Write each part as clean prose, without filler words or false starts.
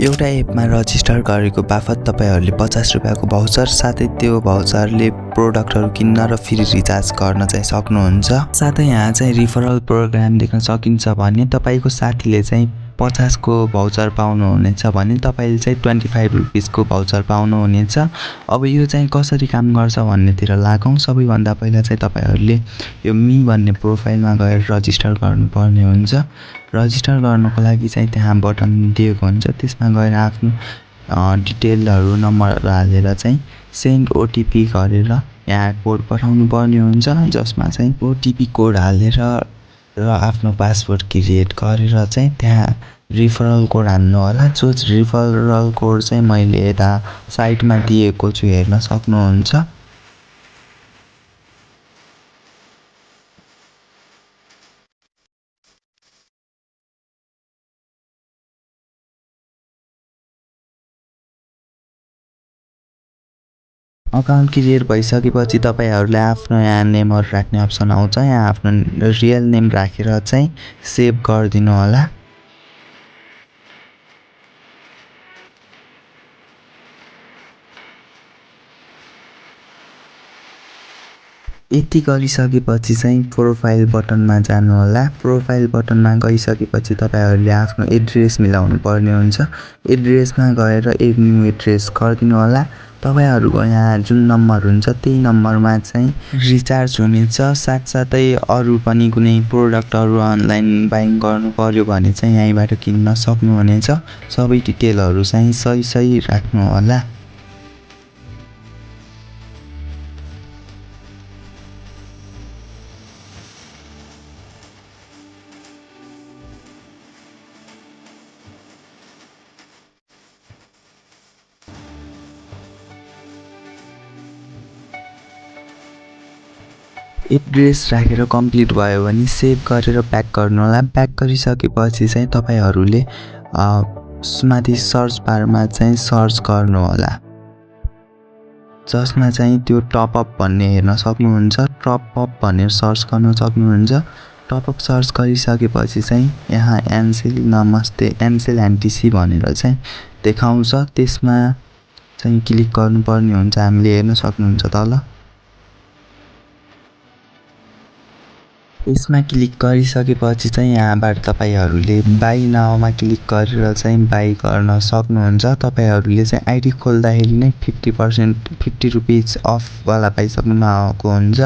एउटा एपमा रजिस्टर गरेको बापत तपाईहरूले 50 रुपैयाँको भाउचर साथै त्यो भाउचरले प्रोडक्टहरू किन्न र फ्री रिचार्ज गर्न चाहिँ सक्नुहुन्छ। साथै यहाँ चाहिँ रिफरल प्रोग्राम देख्न सकिन्छ भने तपाईको साथीले चाहिँ 50 को भाउचर पाउनुहुनेछ भने तपाईले चाहिँ 25 रुपैयाँको भाउचर पाउनुहुनेछ। अब यो चाहिँ कसरी काम गर्छ भन्नेतिर लागौं। सबैभन्दा पहिला चाहिँ तपाईहरूले यो मी भन्ने प्रोफाइलमा गएर रजिस्टर गर्नुपर्ने हुन्छ। रजिस्टर गर्नको लागि चाहिँ त्यहाँ बटन दिएको हुन्छ, त्यसमा गएर आफ्नो डिटेलहरु नम्बरहरु हालेर चाहिँ सेन्ड ओटीपी गरेर यहाँ कोड पठाउनु पर्ने हुन्छ, जसमा चाहिँ ओटीपी कोड हालेर र आफ्नो पासवर्ड क्रिएट गरेर चाहिँ त्यहाँ रिफरल कोड हाल्नु होला। जो रिफरल कोड चाहिँ मैले यता साइटमा दिएको छु, हेर्न सक्नुहुन्छ। अकाउन्ट क्रिएट भइसकेपछि तपाईहरुले आफ्नो यहाँ नेमहरु राख्ने अप्सन आउँछ। यहाँ आफ्नो रियल नेम राखेर चाहिँ सेभ गरिदिनु होला। यति गरिसकेपछि चाहिँ प्रोफाइल बटनमा जानु होला। प्रोफाइल बटनमा गइसकेपछि तपाईहरुले आफ्नो एड्रेस मिलाउनु पर्ने हुन्छ। एड्रेसमा गएर एक न्यू एड्रेस गरिदिनु होला। तपाईहरुको यहाँ जुन नम्बर हुन्छ त्यही नम्बरमा चाहिँ रिचार्ज हुनेछ। साथसाथै अरु पनि कुनै प्रोडक्टहरु अनलाइन बाइङ गर्नु पर्यो भने चाहिँ यहीँबाट किन्न सक्नुहुनेछ। सबै डिटेलहरु चाहिँ सही राख्नु होला। एड्रेस राखेर कम्प्लिट भयो भने सेभ गरेर ब्याक गर्नु होला। ब्याक गरिसकेपछि चाहिँ तपाईहरुले माथि सर्च बारमा चाहिँ सर्च गर्नु होला, जसमा चाहिँ त्यो टप अप भन्ने हेर्न सक्नुहुन्छ। टप अप भनेर सर्च गर्न सक्नुहुन्छ। टप अप सर्च गरिसकेपछि चाहिँ यहाँ एनसेल नमस्ते एनसेल एनटीसी भनेर चाहिँ देखाउँछ। त्यसमा चाहिँ क्लिक गर्नुपर्ने हुन्छ। हामीले हेर्न सक्नुहुन्छ तल। यसमा क्लिक गरिसकेपछि चाहिँ यहाँबाट तपाईहरुले बाइ नाउमा क्लिक गरेर चाहिँ बाइ गर्न सक्नुहुन्छ। तपाईहरुले चाहिँ आईडी खोल्दाखेरि नै 50% रुपैयाँ अफ वाला पाइसक्नु भएको हुन्छ।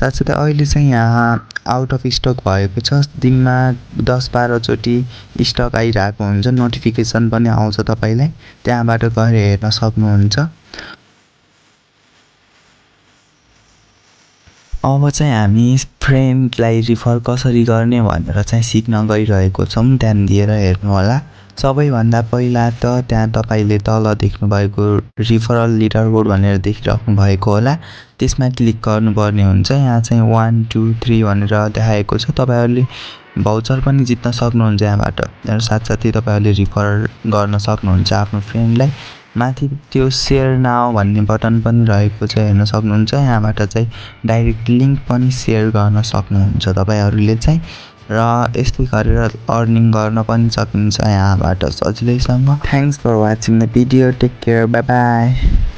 साथसाथै अहिले चाहिँ यहाँ आउट अफ स्टक भएको छ। दिनमा 10-12 चोटी स्टक आइरहेको हुन्छ। नोटिफिकेसन पनि आउँछ तपाईलाई, त्यहाँबाट गएर हेर्न सक्नुहुन्छ। अब चाहिँ हामी फ्रेन्डलाई रिफर कसरी गर्ने भनेर चाहिँ सिक्न गइरहेको छौं। ध्यान दिएर हेर्नु होला। सबैभन्दा पहिला त त्यहाँ तपाईले तल देख्नु भएको रिफरल लिडरबोर्ड भनेर देखिराख्नु भएको होला, त्यसमा क्लिक गर्नुपर्ने हुन्छ। यहाँ चाहिँ 1 2 3 भनेर देखाएको छ। तपाईहरुले भाउचर पनि जित्न सक्नुहुन्छ यहाँबाट। साथसाथै तपाईहरुले रिफर गर्न सक्नुहुन्छ आफ्नो फ्रेन्डलाई। माथि त्यो शेयर नाउ भन्ने बटन पनि रहेको छ, हेर्न सक्नुहुन्छ। यहाँबाट चाहिँ डाइरेक्ट लिंक पनि शेयर गर्न सक्नुहुन्छ तपाईहरुले चाहिँ, र यस्तै गरेर अर्निङ गर्न पनि सकिन्छ यहाँबाट सजिलैसँग। Thanks for watching the video. Take care, bye by.